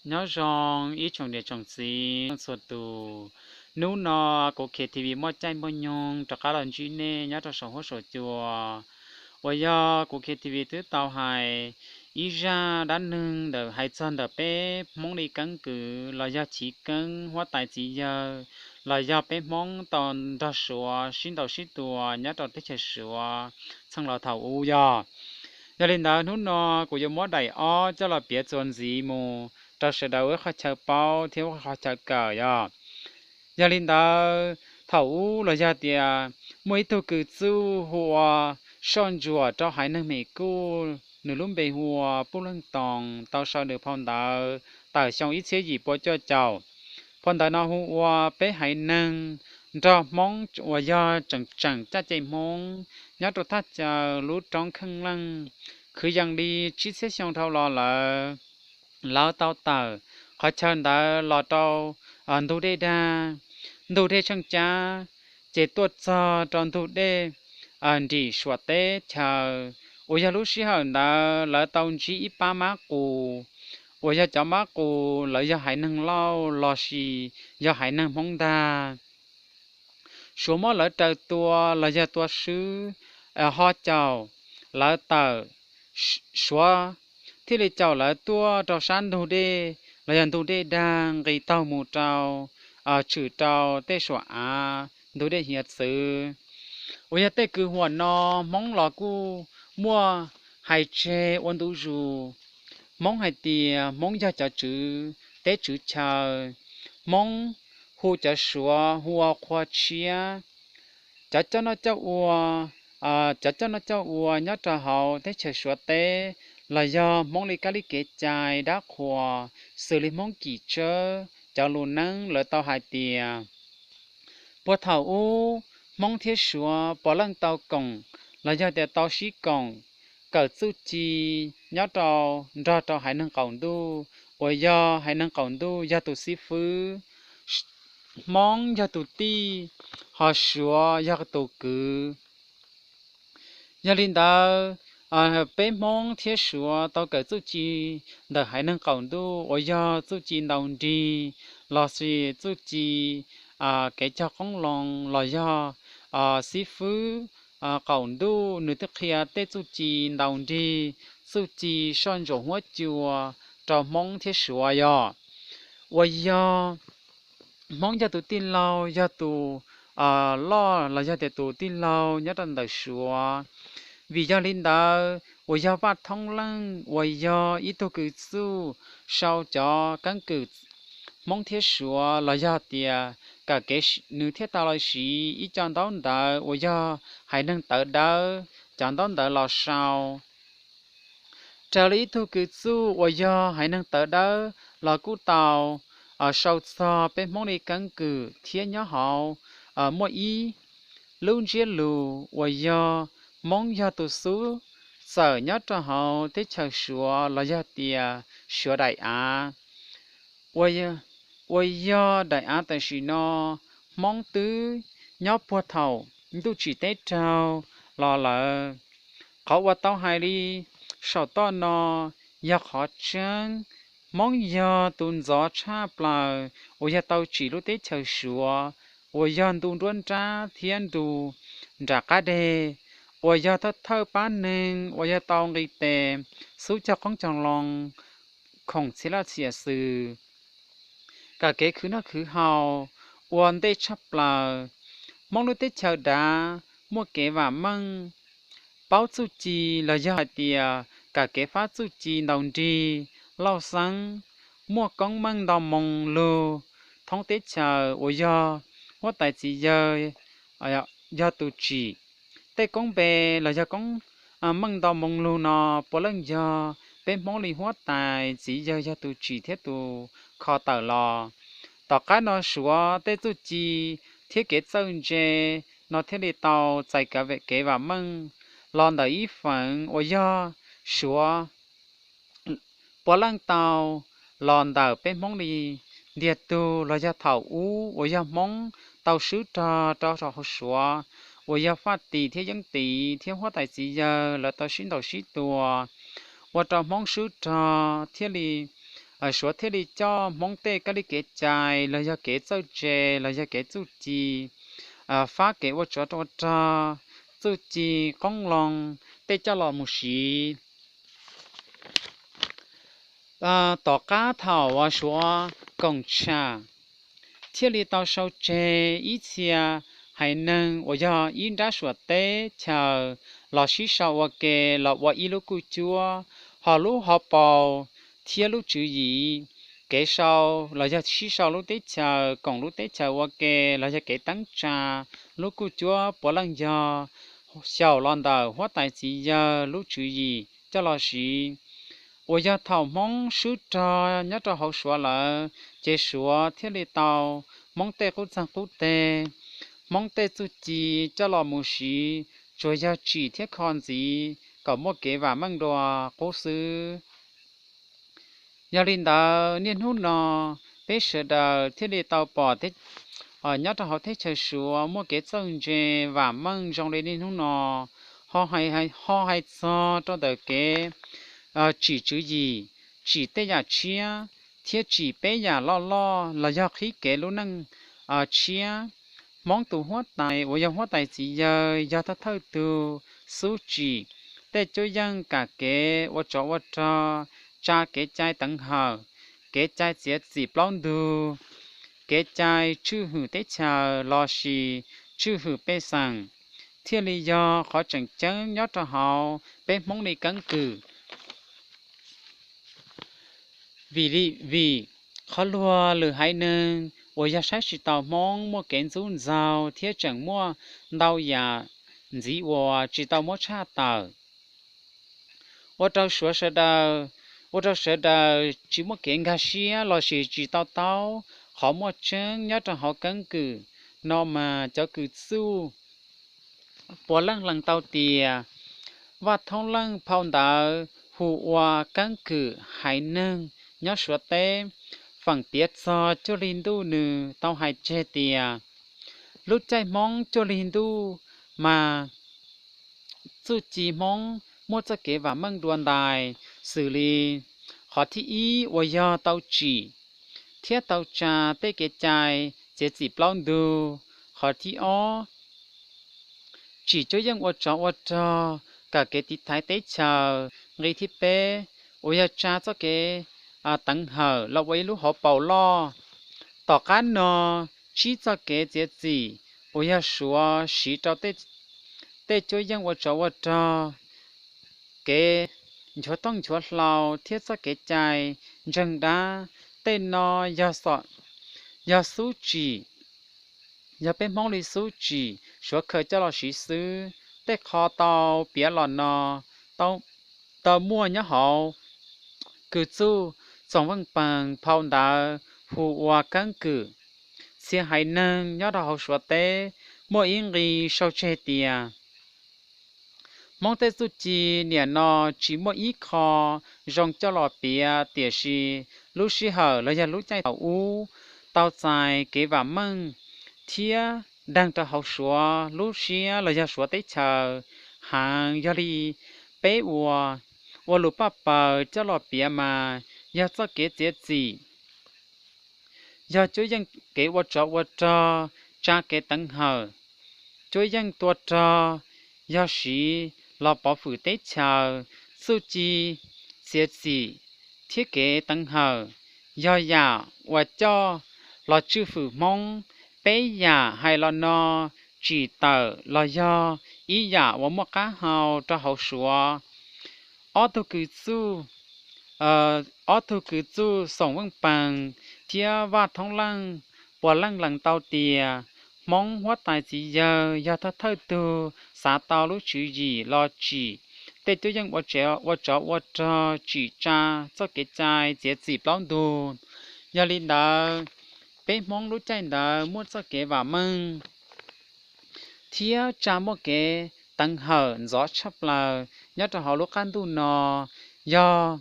Nyob zoo ib tsoom niam tsoom txiv txhua tus, hnub no kuv Khiav T V muaj caij muaj nyoog rov qab los ntsib nej nyob rau saum huab saum cua uas yog kuv Khiav T V twb tau hais ib zaj dab neeg ntawm hais txog ntawm peb Hmoob li keeb kwm los yog chiv keeb huab tais txiv yawg los yog peb Hmoob tau nrog Suav sib ntaus sib tua nyob rau teb chaws Suav txheej los thaum ub yog. Yog li ntawd hnub no kuv yuav muab daim ob coj los piav txuas ntxiv mus rau sawv daws ua qhov chaw paub thiab ua qhov chaw kawm yog. Yog li ntawd thaum ub los yog tias muaj ib tug kws txuj hu ua Soj Ntsuam rau haiv neeg Mes Kuj, nws lub npe hu ua Puj Leej Toos, tau sau nws phau ntawv tawm xyoo ib txhiab yim pua cuaj caum. Phau ntawv no hu ua peb haiv neeg nrog Hmoob uas yog tseem tseem caj ces Hmoob nyob rau thaj chaw lub roob Kheej Leej. Kwv yees li tsib txhiab xyoo dhau los lawm, lawv tau tawm qhov chaw ntawd los rau ntug dej dag, ntug dej Tsheej Cab, ces tuaj txog rau ntug dej nrim Suav teb chaws uas yog lub sij hawm ntawd lawv tau ntsib ib pab mab qus uas yog cov mab qus lawv yog haiv neeg Lauj lossis yog haiv neeg Hmoob ntag. Suav muab lawv raws tua los yog tua swb, ho caum lawv tawm, Suav thiaj li caum lawv tuaj rau sab ntug dej los yog ntug dej dag nqis taug mus rau, tshwm rau tej suam av ntug dej Hiav Txwv. Uas yog tej kwv huam no Hmoob los kuj muaj hais tseg ua ntu zus. Hmoob hais tias Hmoob yog cov tswv teb tswv chaw. Hmoob hu cov Suav hu ua qhua tshiab. Cov coj noj coj ua, cov coj noj coj ua nyob rau hauv teb chaws Suav teb los yog Hmoob li kab li kev cai dab qhuas xws li Hmoob Kim Tsawb cov lus neeb lawv tau hais tias puag thaum ub Hmoob thiab Suav puav leej tau koom los yog tias tau sib koom kawm txuj ci nyob rau nrog rau haiv neeg qaum ntuj uas yog haiv neeg qaum ntuj yog tus xib fwb, Hmoob yog tus tij, ho Suav yog tus kwv. Yog li ntawd, peb Hmoob thiab Suav tau kawm txuj ci ntawm haiv neeg qaum ntuj uas yog txuj ci ntaus nrig lossis txuj ci kev cog qoob loo los yog xib fwb qaum ntuj nws twb qhia tej txuj ci ntaus nrig, txuj ci soj ntsuam huab cua rau Hmoob thiab Suav yog. Uas yog Hmoob yog tus tij laug yog tus loj los yog tias tus tij laug nyob rau ntawm Suav. Vim yog li ntawd uas yog Vaj Thoob Leej uas yog ib tug kws txuj sau cov keeb kwm Hmoob thiab Suav los yog tias kawm kev, nws thiaj tau los siv ib co ntaub ntawv uas yog haiv neeg tawv dawb cov ntaub ntawv los sau. Raws li ib tug kws txuj uas yog haiv neeg tawv dawb los kuj tau sau txog peb Hmoob li keeb kwm thiab nyob hauv muaj ib lub ntsiab lus uas yog Hmoob yog tus xub txawm nyob rau hauv teb chaws Suav los yog tias Suav daim av. Uas yog daim av tam sim no Hmoob twb nyob puag thaum ntuj tsim teb raug los lawm. Qhov uas tau hais li saum toj no yog qhov tseeb. Hmoob yog tus ntxov tshaj plaws uas yog tau tsim lub teb chaws Suav uas yog ntu nruab nrab thiab ntu nram qab deg, uas yog thawj thawj pab neeg uas yog tau nqis tes xub cog qoob cog loo khoom txhia laj txhia xwm, kawm kev khwv noj khwv haus ua ntej tshaj plaws. Hmoob lub teb chaws dav muaj kev vam meej, paub txuj ci los yog hais tias kawm kev fab txuj ci ntaus nrig lauj xeeb, muaj koob meej nto moo lug thoob teb chaws uas yog huab tais txiv yawg yog tus tsim. Tej koob npe los yog koob meej nto moo lug no puav leej yog peb Hmoob li huab tais txiv yawg yog tus tsim thiab tus kho tawm los. Tom qab no Suav tej txuj ci thiab kev txawj ntse no thiaj li tau txais kev vam meej los ntawm ib feem uas yog Suav puav leej tau los ntawm peb Hmoob li ntiag tug los yog thaum ub uas yog Hmoob tau swb rog rau saum hauv Suav, uas yog Faj Tim thiab Yeeb Tim thiab huab tais txiv yawg lawv tau sib ntaus sib tua, ua rau Hmoob swb rog thiaj li Suav thiaj li coj Hmoob tej kab li kev cai los yog kev txawj ntse los yog kev txuj ci, fab kev ua tsov ua rog, txuj ci qoob loo tej coj los mus siv. Tom qab thaum uas Suav koom tsham thiaj li tau sau tseg ib txhia haiv neeg uas yog ib nrab suam teb chaws los sib sau ua ke los ua ib lub kuj cuab, ho lub hauv paus thiab lub tswv yim kev sau los yog sib sau lub teb chaws, koom lub teb chaws ua ke los yog kev teeb tsa lub kuj cuab puav leej yog xyaum los ntawm huab tais txiv yawg lub tswv yim coj los siv. Uas yog thaum Hmoob swb rog nyob rau hauv Suav lawm ces Suav thiaj li tau, Hmoob tej qub txeeg qub teg, Hmoob tej txuj ci coj los mus siv tsuas yog tsim thiab kho ntxiv kom muaj kev vam meej dua qub xwb. Yog li ntawd niaj hnub no peb sawv daws thiaj li tau pom nyob rau hauv teb chaws Suav muaj kev txawj ntse vam meej zoo li niaj hnub no, ho hais txog rau ntawm kev tsim tswv yim, tsim tej yam tshiab, thiab tsim peb yam loj loj los yog qhib kev lub neej tshiab. Hmoob tus huab tais uas yog huab tais txiv yawg yog thawj thawj tug xub tsim tej cuab yeej kam kev ua tsov ua rog, tsa kev cai teev hawm, kev cai txiav txim plaub ntug, kev cai tswj hwm teb chaws lossis tswj hwm pej xeem, thiaj li yog qhov tseem ceeb nyob rau hauv peb Hmoob li keeb kwm. Vim li vim qhov luag lwm haiv neeg uas yog saib tsis taus Hmoob muaj kev ntxub ntxaug thiab tseem muaj ntau yam ntxiv uas tsis tau muab tshaj tawm, ua rau Suav sawv daws, ua rau sawv daws tsis muaj kev nkag siab lossis tsis to taub qhov muaj tseeb nyob rau hauv keeb kwm no mas cov kws txuj puav leej lees tau tias Vaj Thoob Leej phau ntawv hu ua keeb kwm haiv neeg nyob Suav teb, feem piav txog Cuaj Li Ntuj nws tau hais tseg tias lub caij Hmoob Cuaj Li Ntuj mas txuj ci Hmoob muaj txoj kev vam meej dua ntais, xws li qhov thib ib uas yog tau tsim thiab tau tsa tej kev cai txiav txim plaub ntug, qhov thib ob tsim cuab yeej ua tsov ua rog, kawm kev tiv thaiv teb chaws, nqi thib peb uas yog tsa txoj kev teev hawm los ua ib lub hauv paus loj. Tom qab no tsib txoj kev txiav txim uas yog Suav siv rau tej cuab yeej ua tsov ua rog, kev nchuav tooj nchuav hlau thiab txoj kev cai ntseeg dab, tej no yog xub tsim, yog peb Hmoob li xub tsim Suav khaws coj los siv xwb. Tej qho tau piav los no tau muaj nyob hauv kws txuj Txoos Veej Pees phau ntawv hu ua keeb kwm. Txhia haiv neeg nyob rau hauv Suav teb muaj ib nqi sau tseg tias Hmoob tej txuj ci niam no tsis muaj ib qho zoo coj los piav, tiam sis lub sij hawm los yog lub caij thaum ub tau txais kev vam meej thiab daag rau hauv Suav lub siab los yog Suav teb chaws heev. Yog li peb ua, ua lus paj paws coj los piav mas yog txoj kev txiav txim, yog cuab yeej kev ua tsov ua rog, tsa kev teev hawm, cuab yeej tua rog, yog siv los pov fwm teb chaws. Txuj ci txiav txim thiab kev teev hawm yog yam uas coj los tswj fwm Hmoob. Peb yam hais los no tsim tawm los yog ib yam uas muaj qab hau rau hauv Suav. Ob tug kws txuj, ob tug kws txuj Xoom Veej Pees thiab Vaj Thoob Leej puav leej lees tau tias Hmoob huab tais txiv yawg yog thawj thawj tug xav tau lub tswv yim los tsim tej cuab yeej ua tsov ua rog, tsim tsa txoj kev cai txiav txim plaub ntug. Yog li ntawd, peb Hmoob lub caij ntawd muaj txoj kev vam meej thiab tsa muaj kev teev hawm ntxov tshaj plaws nyob rau hauv lub qab ntuj no. Yog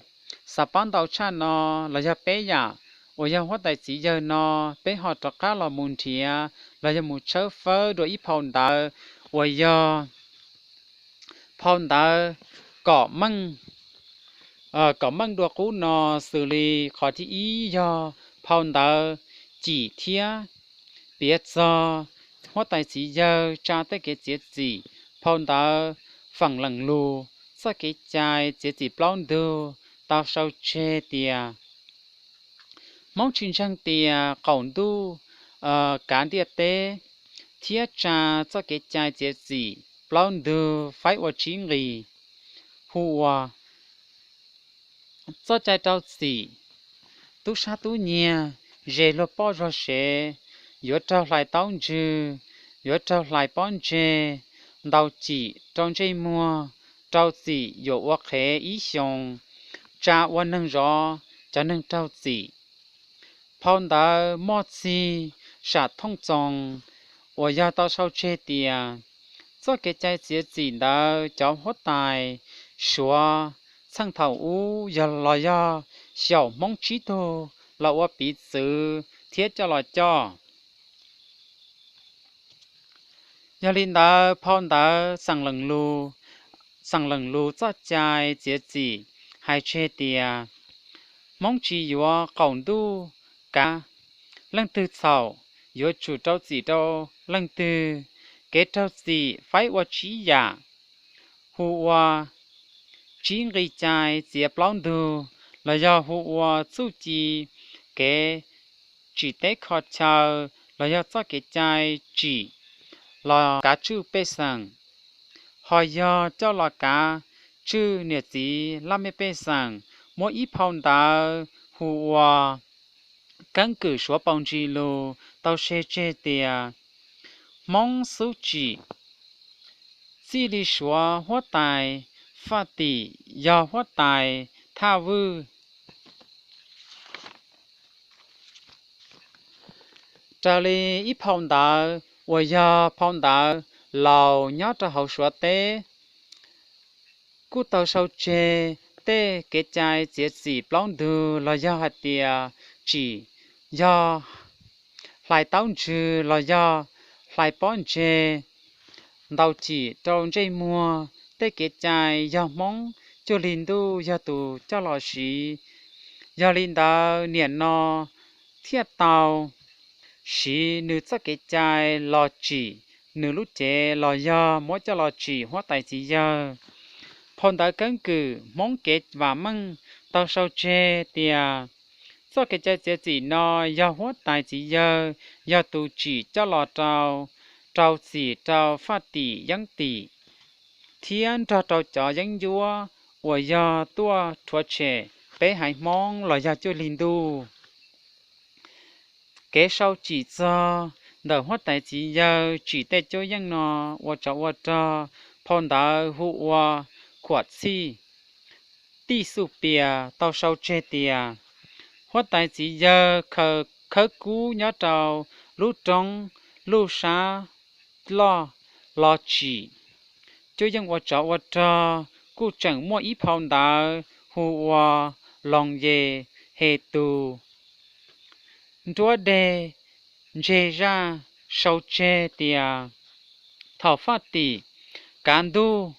xav paub ntau tshaj no los yog peb yam uas yog huab tais txiv yawg no, peb ho rov qab los mus nrhiav los yog mus tshawb fawb dua ib phau ntawv uas yog phau ntawv Kom Meej kom meej dua qub no xws li qhov thib ib yog phau ntawv cim thiab piav txog huab tais txiv yawg tsa tej kev txiav txim. Phau ntawv feem leej lug txoj kev cai txiav txim plaub ntug tau sau tseg tias Hmoob tsis ntseeg tias qaum ntuj kav ntiaj teb thiab tsa txoj kev cai txiav txim plaub ntug faib ua tsib nqis hu ua txoj cai rau txim tub sab tub nyiag, ze luag poj zuag sev, yuav raug hlais taub ntswg, yuav raug hlais pob ntseg, ntaus cim rau ntsej muag, rau txim yuam ua qhev ib xyoos, tsa ua neeg zov cov neeg raug txim. Phau ntawv moj txig sam thooj txoos uas yog tau sau tseg tias txoj kev cai txiav txim ntawd cov huab tais Suav txheej thaum ub yog los yog xyaum Hmoob tsib tug los ua piv txwv thiab coj los coj. Yog li ntawd phau ntawv xeem leej lug txoj cai txiav txim hais tseg tias Hmoob tsis yuav qaum ntuj kav leej twg txhaum, yuav tsum rau txim rau leej twg. Kev raug txim faib ua tsib yam hu ua tsib nqi cai txiav plaub ntug los yog hu ua txuj ci kev tsim teb kho chaw los yog txoj kev cai tsim los kav tswj pej xeem. Ho yog coj los kav tswj niam txiv laj mej pej xeem, muab ib phau ntawv hu ua keeb kwm Suav Paus Ntsis Lus tau sau tseg tias Hmoob xub tsim txij li Suav huab tais Faj Tim yog huab tais Thaj Vwj. Raws li ib phau ntawv uas yog phau ntawv laus nyob rau hauv Suav teb kuj tau sau tseg tej kev cai txiav txim plaub ntug los yog hais tias tsim yog hlais taub ntswg los yog hlais pob ntseg, ntaus cim rau ntsej muag, tej kev cai yog Hmoob cuaj hli ntuj yog tus coj los siv. Yog li ntawd niam no thiaj tau siv nws txoj kev cai los tsim nws lub cev los yog muab coj los tsim huab tais txiv yawg. Phau ntawv keeb kwm Hmoob kev vam meej tau sau tseg tias txoj kev cai txiav txim no yog huab tais txiv yawg yog tus tsim coj los rau, rau txim rau Faj Tim Yeeb Tim thiab nrog rau cov yeeb ncuab uas yog tuaj rhuav tshem peb haiv Hmoob los yog cuaj hli ntuj. Kev sau tsim txog ntawm huab tais txiv yawg tsim tej cuab yeej no ua tsov ua rog, phau ntawv hu ua Khuam Txhij Tij Xuj Pias tau sau tseg tias huab tais txiv yawg khawb kub nyob rau lub roob Luj Sab Loj los tsim cuab yeej ua tsov ua rog. Kuj tseem muaj ib phau ntawv hu ua Loos Yes Hes Tus Nruab Dej Ntseg Zaj sau tseg tias thaum Faj Tim kav ntuj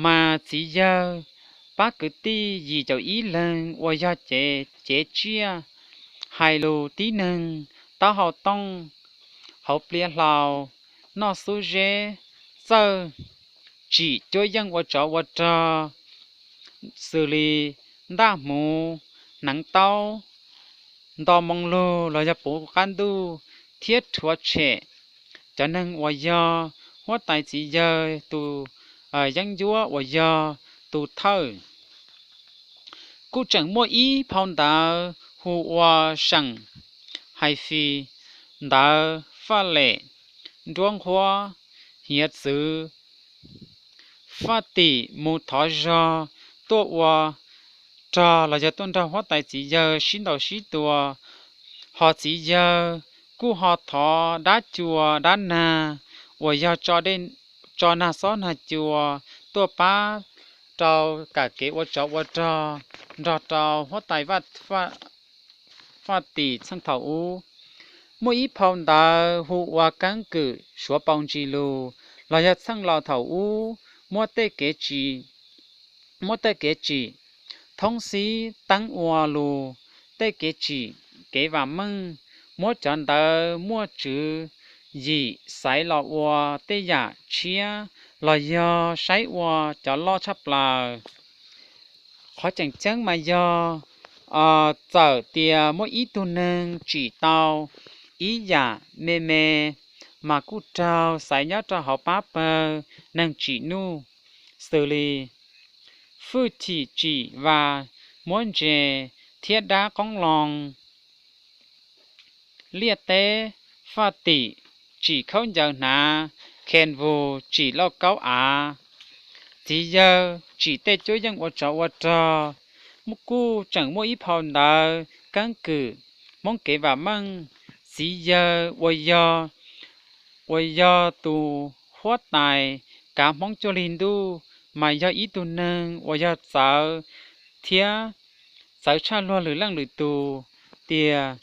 mas txiv yawg pab kwv tij yim caum ib leeg uas yog cev tsiaj, hais lus tib neeg, taub hau tooj, hauv pliav hlau, noj xub zeb, txawj tsim cuab yeej ua tsov ua rog xws li ntaj hmuv, hneev taub, nto moo lug los yog puv qab ntuj thiab rhuav tshem cov neeg uas yog huab tais txiv yawg tus yeeb ncuab uas yog tus thawj. Kuj tseem muaj ib phau ntawv hu ua Seem Hais Fis Ntawv Faj Lem Nruab Nqhuab Hiav Txwv Faj Tim mus thov zog tuaj ua rog los yog tuaj nrog huab tais txiv yawg sib ntaus sib tua, ho txiv yawg kuj ho thov dab cua dab nag uas yog tso nag xob nag cua tuaj pab rau kam kev ua tsov ua rog nrog rau huab tais Faj Tim txheej thaum ub. Muaj ib phau ntawv hu ua Keeb Kwm Suav Paus Ntsis Lus los yog txheej laus thaum ub muab tej kev tsim, muab tej kev tsim thoob xib teeb ua lus tej kev tsim kev vam meej, muab cov ntawv muaj tswv yim xaiv los ua tej yam tshiab los yog saib ua cov loj tshaj plaws. Qhov tseem ceeb mas yog, txawm tias muaj ib tug neeg tsim tau ib yam me me, mas kuj raug xaiv nyob rau hauv pab pawg neeg tsim nuj, xws li fwj chim tsim vas muab ntses thiab dab qoob loo, liaj teb faj tim tsim khaub ncaws hnav, khen vus tsim lauj kaub av, txiv yawg tsim tej cuab yeej ua tsov ua rog. Kuj tseem muaj ib phau ntawv keeb kwm Hmoob kev vam meej, txiv yawg uas yog, uas yog tus huab tais kav Hmoob cuaj li ntuj, mas yog ib tug neeg uas yog txawv thiab txawv tshaj luag lwm leej lwm tus tias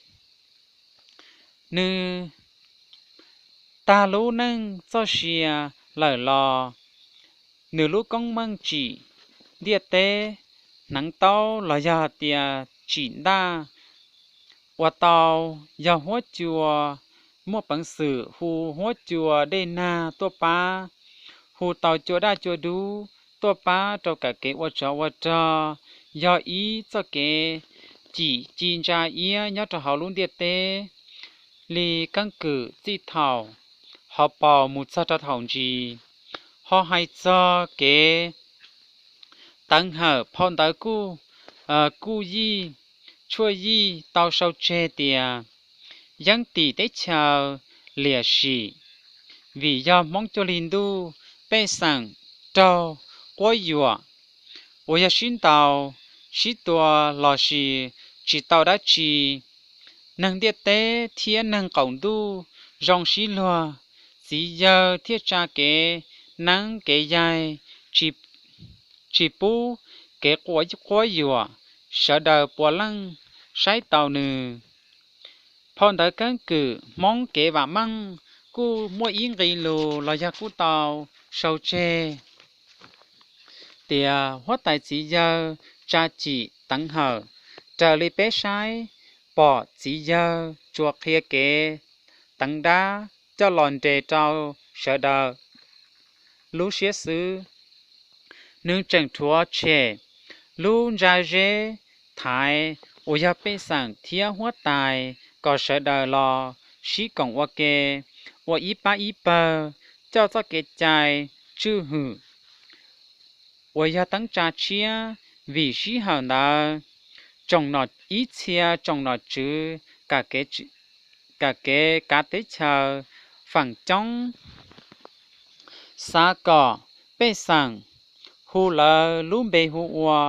nws tag lub neej txoj sia lawm los nws lub koob meej tsim ntiaj teb, hneev taub los yog hais tias tsim ntaj, ua tau yog huab cua, muaj peev xwm hu huab cua dej nag tuaj pab, hu tau cua daj cua dub tuaj pab rau kawm kev ua tsov ua rog, yog ib txoj kev cim ci ntsa iab nyob rau hauv lub ntiaj teb li keeb kwm txij thaum hauv paus mus txog rau thaum ntsis. Ho hais txog kev teev hawm phau ntawv kuj, kuj yij, tshuaj yij tau sau tseg tias yeeb tim teb chaws liam sim, vim yog Hmoob cuaj li ntuj pej xeem raug quab yuam uas yog sib ntaus sib tua los sis tsis tau dab tsi. Neeg ntiaj teb thiab neeg qaum ntuj zoo sib luag, txiv yawg thiaj tsa kev neeb kev yaig, tsis pub kev quab yuam, sawv daws puav leej saib taus nws. Phau ntawv keeb kwm Hmoob kev vam meej kuj muaj ib nqi lus los yog kuj tau sau tseg tias huab tais txiv yawg tsa cim teev hawm, raws li peb saib pom txiv yawg tsuas qhia kev teev dab coj los nres rau sawv daws lub siab xwb. Nws tseem rhuav tshem lub ntsa zeb thaiv uas yog pej xeem thiab huab tais kom sawv daws los sib koom ua ke, ua ib pab ib pawg, coj txoj kev cai tswj hwm uas yog teeb tsa tshiab, vim sij hawm ntawd tsoom nom, ib txhia tsoom nom tswv kam kev kav teb chaws feem coob xav kom pej xeem hu lawv lub npe hu ua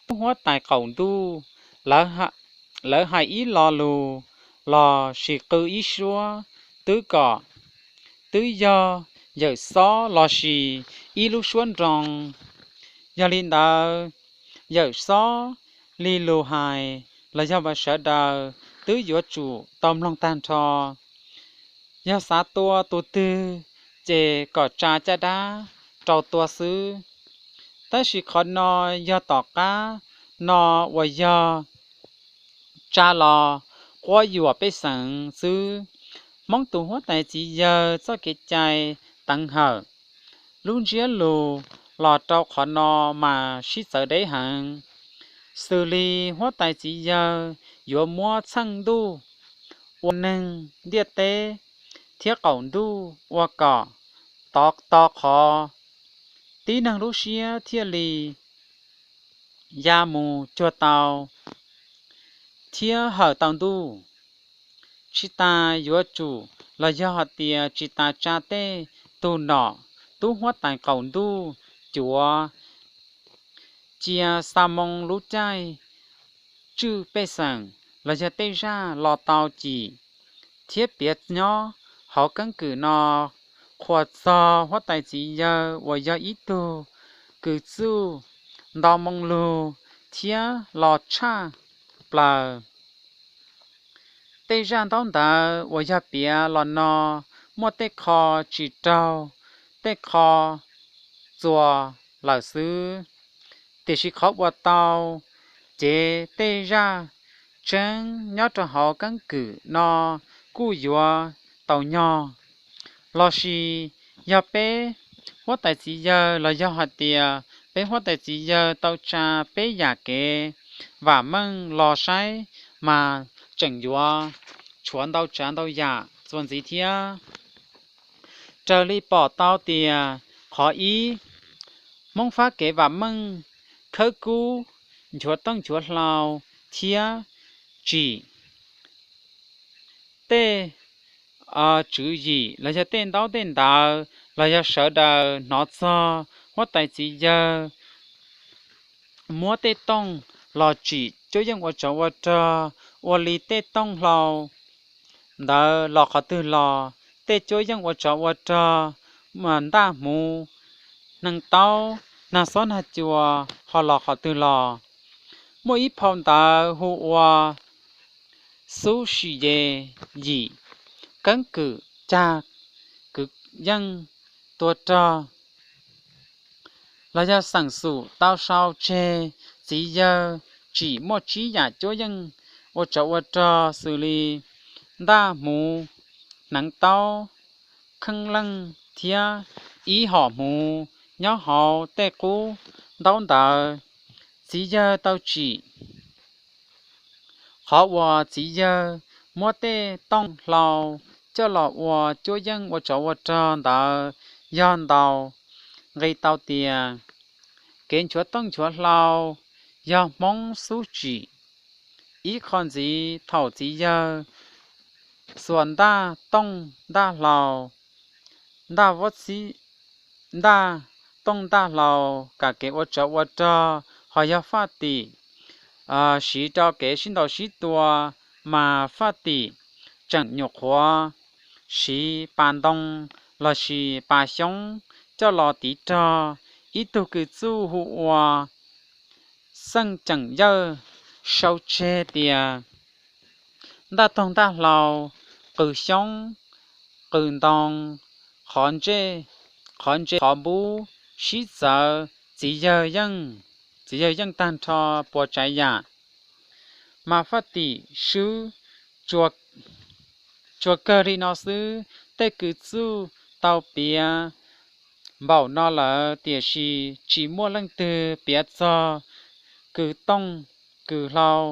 tub huab tais qaum ntuj, lawv hais ib lo lus los sis qw ib suab, twb kom, twb yog Yawm Xob los sis ib lub suab nroo. Yog li ntawd, Yawm Xob li lus hais los yog mas sawv daws twb yuav tsum tau mloog tag nrho. Yog xav tua tus twg ces kom tsa caj dab rau tua xwb. Tab sis qhov no yog tom qab no uas yog tsa los quab yuam pej xeem xwb. Hmoob tus huab tais txiv yawg txoj kev cai teev hawm, lub ntsiab lus los rau qhov no mas sib txawv deb heev, xws li huab tais txiv yawg yuav muab txheej ntuj ua neeg ntiaj teb thiab qaum ntuj ua kom tov to qhov tib neeg lub siab thiaj li ya mus cuag tau thiab hawm tau ntuj. Tsis tas yuav tsum los yog hais tias tsis tas tsa tej tug nom tub huab tais qaum ntuj cuav cia xa moo lub caij tswj pej xeem los yog tej zaj los tau cim thiab piav nyob hauv keeb kwm no qhuas txog huab tais txiv yawg uas yog ib tug kws txuj nto moo lug thiab los tshaj plaws. Tej zaj ntaub ntawv uas yog piav los no muaj tej qho tsis raug, tej qho txuas lawm xwb. Tiam sis qhov uas tau cev tej zaj tseeb nyob rau hauv keeb kwm no kuj yuav tau nyog. Lossis yog peb huab tais txiv yawg los yog hais tias peb huab tais txiv yawg tau tsa peb yam kev vam meej los saib mas tseem yuav tshuav ntau tsav ntau yam txuas ntxiv thiab. Raws li pom tau tias qhov ib, Hmoob fab kev vam meej, khawb kub, nchuav tooj nchuav hlau thiab tsim tej tswv yim los yog tej ntaub tej ntawv los yog sawv daws hnov txog huab tais txiv yawg muab tej tooj los tsim cuab yeej ua tsov ua rog ua li tej tooj hlau ntawd los qhov twg los, tej cuab yeej ua tsov ua rog, ntaj hmuv, hneev taub, nag xob nag cua ho los qhov twg los. Muaj ib phau ntawv hu ua Xub Sim Ye Yim, keeb kwm cag kwv yeej tua rog los yog xeem xum tau sau tseg txiv yawg tsim muaj tsib yam cuab yeej ua tsov ua rog xws li ntaj hmuv, hneev taub, kheeb leej thiab ib hom hmuv nyob hauv tej qub ntaub ntawv. Txiv yawg tau tsim qhov uas txiv yawg muab tej tooj hlau coj los ua cuab yeej ua tsov ua rog ntawd yog ntau nqi tau tias kev nchuav tooj nchuav hlau yog Hmoob xub tsim. Ib qho ntxiv thaum txiv yawg xuas ntaj tooj ntaj hlau, ntaj vab txib, ntaj tooj ntaj hlau kam kev ua tsov ua rog ho yog faj tim siv rau kev sib ntaus sib tua, mas faj tim tseem nyuam qhuav siv pas ntoo lossis pas xyoob coj los tiv rog. Ib tug kws txuj hu ua Xeej Ceem Yawj sau tseg tias ntaj toog ntaj hlau, qws xyoob, qws ntoo, qhov ntse, qhov ntse qhov npub sib txawv, txiv yawg yeej, txiv yawg yeej tag nrho puas tsav yam. Mas faj tim swb tsuas kawg li no xwb. Tej kws txuj tau piav npaum no lawm, tiam sis tsis muaj leej twg piav txog kws tooj kws hlau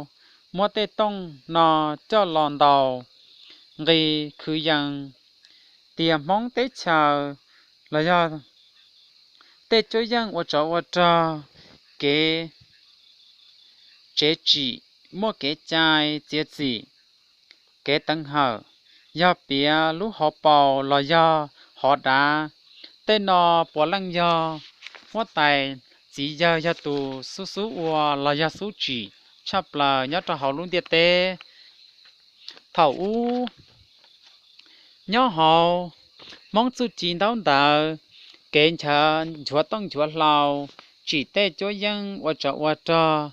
muab tej tooj no coj los ntaus nqi khwv yees tias Hmoob teb chaws los yog tej cuab yeej ua tsov ua rog, kev tsev tsim muaj kev cai txiav txim, kev teev hawm, yog piav lub hauv paus los yog hov dav. Tej no puav leej yog huab tais txiv yawg yog tus xub xub ua los yog xub tsim tshaj plaws nyob rau hauv lub ntiaj teb. Thaum ub nyob hauv Hmoob txuj ci ntaub ntawv, kev nchuav tooj nchuav hlau, tsim tej cuab yeej ua tsov ua rog,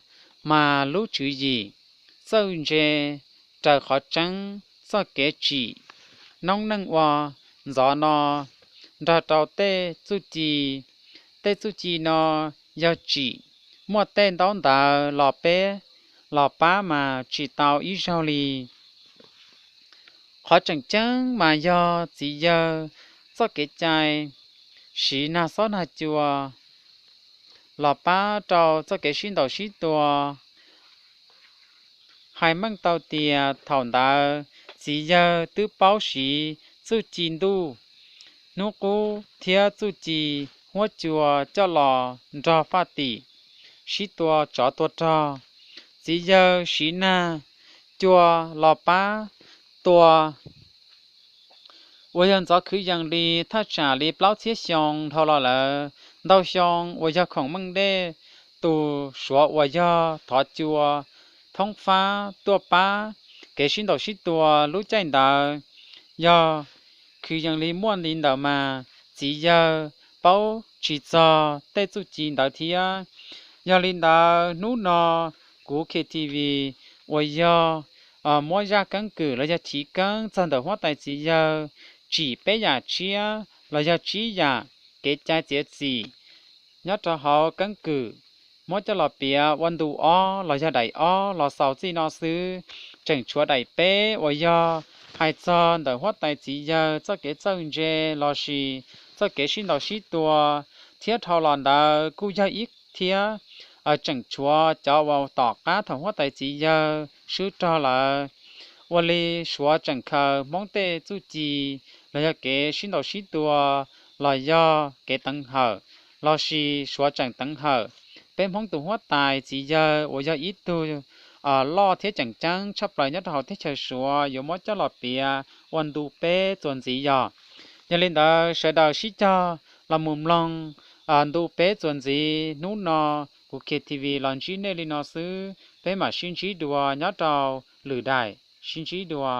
mas lub tswv yim txawj ntse raws qhov tseeb txoj kev tsim noob neej ua ntxov no nrog rau tej txuj ci. Tej txuj ci no yog tsim muaj tej ntaub ntawv los peb los pab mas tsis tau ib zaug li. Qhov tseem ceeb mas yog txiv yawg txoj kev cai siv nag xob nag cua los pab rau txoj kev sib ntaus sib tua. Hais meej tau tias thaum ntawd txiv yawg twb paub siv txuj ci ntuj hnub qub thiab txuj ci huab cua coj los nrog faj tim sib tua tsov tua rog. Txiv yawg siv nag cua los pab tua uas yog ntxov khwv yees li thaj tsam li plaub txhiab xyoo dhau los lawm. Ntau xyoo uas yog khoom meej dej tus suav uas yog thov cua thoob fab tuaj pab kev sib ntaus sib tua lub caij ntawd. Yog khwv yees li muaj li ntawd mas txiv yawg paub tsis txog tej txuj ci ntawd thiab. Yog li ntawd hnub no kuv K T V uas yog muab zaj keeb kwm los yog chiv keeb txog ntawm huab tais txiv yawg tsim peb yam tshiab los yog tsib yam kev cai txiav txim nyob rau hauv keeb kwm muab coj los piav ua ntu ob los yog daim ob los xaus txij no xwb. Tseem tshuav daim peb uas yog hais txog ntawm huab tais txiv yawg txoj kev txawj ntse lossis txoj kev sib ntaus sib tua, thiab dhau los ntawd kuj yog ib thiab, tseem tshuav cov uas tom qab thaum huab tais txiv yawg swb rog lawm, ua li Suav tseem khaws Hmoob tej txuj ci los yog kev sib ntaus sib tua los yog kev teev hawm, lossis Suav tseem teev hawm peb Hmoob tus huab tais txiv yawg uas yog ib tug loj thiab tseem ceeb tshaj plaws nyob rau hauv teb chaws Suav yuav muab coj los piav ua ntu peb txuas ntxiv yog. Yog li ntawd sawv daws sib cog los mus mloog ntu peb txuas ntxiv hnub no. Kuv K T V los ntsib nej li no xwb, peb mam sib ntsib dua nyob rau lwm daim, sib ntsib dua.